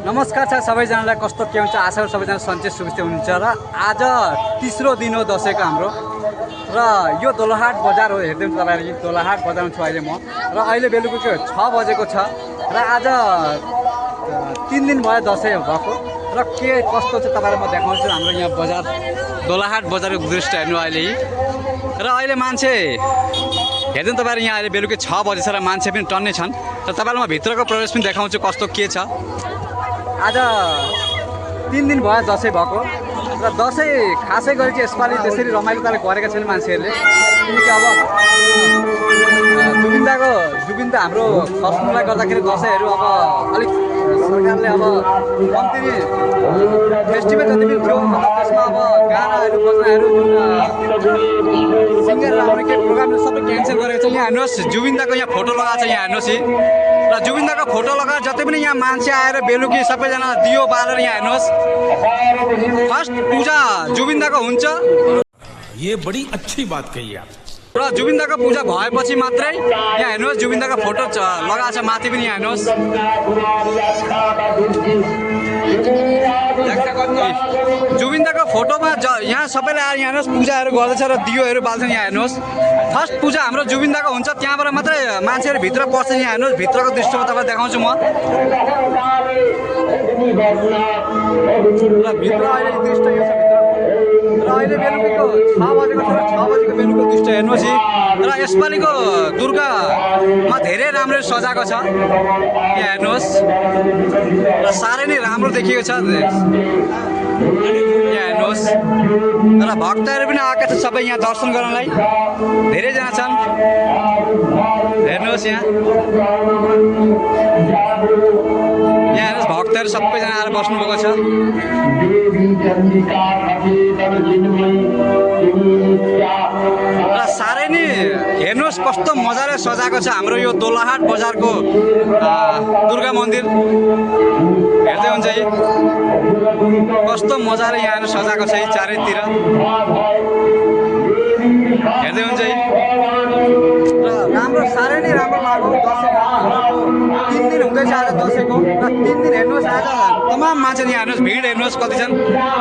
नमस्कार छ सबैजनालाई। कस्तो के हुन्छ आशा सबैजना सन्चै सुविस्ता हुनुहुन्छ र आज तेस्रो दिन हो दसैँको हाम्रो र यो दोलाहाट बजार हो। हेर्दै हुन्छ तपाईँहरू, दोलाहाट बजारमा छु अहिले म र अहिले बेलुकीको 6 बजेको छ र आज 3 दिन भयो दसैँ भएको र के कस्तो छ तपाईँलाई म देखाउँछु। हाम्रो यहाँ बजार दोलाहाट बजारको दृश्य हेर्नु अहिले र अहिले मान्छे हेर्दै तपाईँहरू यहाँ अहिले बेलुकी 6 बजे छ र मान्छे पनि टन्नै छन् र तपाईँलाई म भित्रको प्रवेश पनि देखाउँछु कस्तो के छ। आज 3 दिन भयो दसैँ भएको र दसैँ खासै गरी चाहिँ यसपालि त्यसरी रमाइलो त गरेका छैन मान्छेहरूले, किनकि अब जुबिन्दा हाम्रो खस्नुलाई गर्दाखेरि दसैँहरू अब अलिक सरकारले अब कम्ती फेस्टिभल जति पनि थियो त्यसमा अब गानाहरू बजाहरू जुन सिङ्गर राम्रो के प्रोग्रामहरू सबै क्यान्सल गरेको छ। यहाँ हेर्नुहोस् जुबिन्दाको यहाँ फोटो लगाएको छ, यहाँ हेर्नुहोस् र जुबिन्दाको फोटो लगाएर जति पनि यहाँ मान्छे आएर बेलुकी सबैजना दियो बालेर यहाँ हेर्नुहोस् फर्स्ट पूजा जुबिन्दाको हुन्छ। ये बड़ी अच्छी बात कही आप। र जुबिन्दाको पूजा भएपछि मात्रै यहाँ हेर्नुहोस् जुबिन्दाको फोटो लगाएको छ माथि पनि यहाँ हेर्नुहोस्। जुबिन्दाको फोटोमा यहाँ सबैले आएर यहाँ हेर्नुहोस् पूजाहरू गर्दैछ र दियोहरू बाल्छन्। यहाँ हेर्नुहोस् फर्स्ट पूजा हाम्रो जुबिन्दाको हुन्छ, त्यहाँबाट मात्रै मान्छेहरू भित्र पर्छ। यहाँ हेर्नुहोस् भित्रको दृश्यमा तपाईँलाई देखाउँछु म। र भित्र अहिले दृश्य यो छ भित्र र अहिले बेलुकीको 6 बजेको छ र 6 बजेको बेलुकीको दृश्य हेर्नुहोस् र यसपालिको दुर्गामा धेरै राम्रो सजाएको छ। यहाँ हेर्नुहोस् र साह्रै नै राम्रो देखिएको छ। यहाँ हेर्नुहोस् र भक्तहरू पनि आएका छन् सबै यहाँ दर्शन गर्नलाई, धेरैजना छन्। हेर्नुहोस् यहाँ हेर्नुहोस् भक्तहरू सबैजना आएर बस्नुभएको छ। र साह्रै नै हेर्नुहोस् कस्तो मजाले सजाएको छ हाम्रो यो दोलाहाट बजारको दुर्गा मन्दिर। हेर्दै हुन्छ है कस्तो मजाले यहाँ सजाएको छ चारैतिर, हेर्दै हुन्छ है। र राम्रो साह्रै नै राम्रो लाग्यो। दसैँ 3 दिन हुँदैछ आज दसैँको र 3 दिन हेर्नुहोस् आज तमाम मान्छे यहाँ हेर्नुहोस् भिड हेर्नुहोस् कति छन्,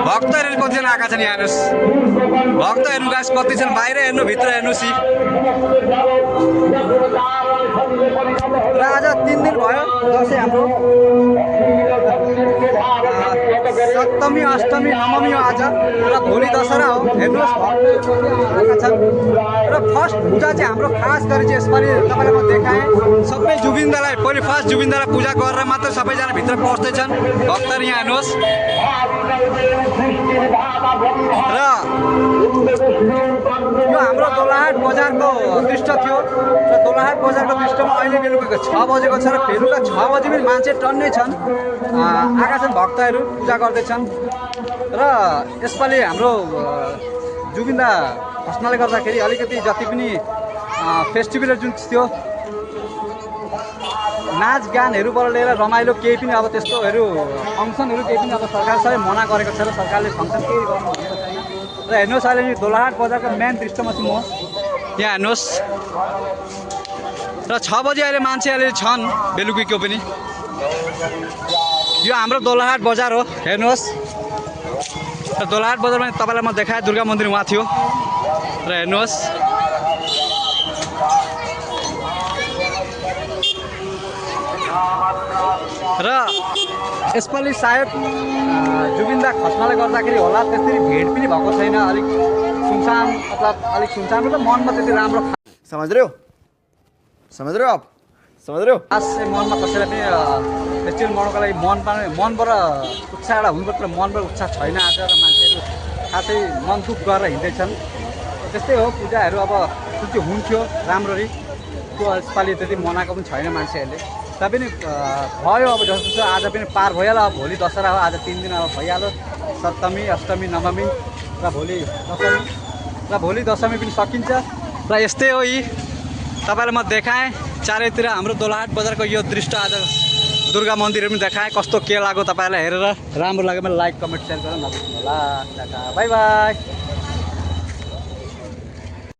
भक्तहरू कतिजना आएका छन्। यहाँ हेर्नुहोस् भक्त हेर्नु गाइस कति छन्, बाहिर हेर्नु भित्र हेर्नुहोस्। र आज 3 दिन भयो दसैँ हाम्रो, सप्तमी अष्टमी नवमी हो आज र भोलि दशहरा हो। हेर्नुहोस् भक्तहरू आएका छन् र फर्स्ट पूजा चाहिँ हाम्रो खास गरी चाहिँ यसपालि तपाईँलाई म देखाएँ सबै जुबिन्दालाई पहिले फर्स्ट जुबिन्दालाई पूजा गरेर मात्र सबैजना भित्र पस्दैछन् भक्तहरू। यहाँ हेर्नुहोस् र यो हाम्रो दोलाहाट बजारको दृश्य थियो र दोलाहाट बजारको दृश्यमा अहिले बेलुकीको 6 बजेको छ र बेलुका 6 बजे पनि मान्छे टन्नै छन्, आएका छन् भक्तहरू पूजा गर्दैछन्। र यसपालि हाम्रो जुबिन्दा खस्नाले गर्दाखेरि अलिकति जति पनि फेस्टिभलहरू जुन थियो नाचगानहरूबाट लिएर रमाइलो केही पनि अब त्यस्तोहरू फङ्सनहरू केही पनि अब सरकार सबै मना गरेको छ र सरकारले फङ्सन केही गर्नु भनेको छैन। र हेर्नुहोस् अहिले दोलाहाट बजारको मेन दृश्यमा छु म। यहाँ हेर्नुहोस् र 6 बजी अहिले मान्छे अहिले छन् बेलुकीको पनि। यो हाम्रो दोलाहाट बजार हो, हेर्नुहोस् र दोलाहाट बजारमा तपाईँलाई म देखाएँ दुर्गा मन्दिर उहाँ थियो र हेर्नुहोस् र यसपालि सायद जुबिन्दा खस्नाले गर्दाखेरि होला त्यसरी भिड पनि भएको छैन, अलिक सुनसान मतलब अलिक सुनसान मतलब मनमा त्यति राम्रो समझ रहे हो आप समझ रहे हो। खास चाहिँ मनमा कसैलाई पनि फेस्टिभल मनाउनको लागि मनबाट उत्साह एउटा हुनुपर्छ, मनबाट उत्साह छैन आज र मान्छेहरू खासै मन दुख गरेर हिँड्दैछन्। त्यस्तै हो पूजाहरू अब जुन चाहिँ हुन्थ्यो राम्ररी त्यो यसपालि त्यति मनाएको पनि छैन मान्छेहरूले। तापनि भयो अब जस्तो आज पनि पार भइहाल्यो। अब भोलि दशहरा हो, आज 3 दिन अब भइहाल्यो, सप्तमी अष्टमी नवमी र भोलि दशमी र भोलि दशमी पनि सकिन्छ। र यस्तै हो यी तपाईँलाई म देखाएँ चारैतिर हाम्रो दोलाहाट बजारको यो दृश्य। आज दुर्गा मन्दिरहरू पनि देखाएँ कस्तो के लाग्यो तपाईँलाई हेरेर। राम्रो लाग्यो भने लाइक कमेन्ट सेयर गरेर नबिर्सनु होला। Tata bye by.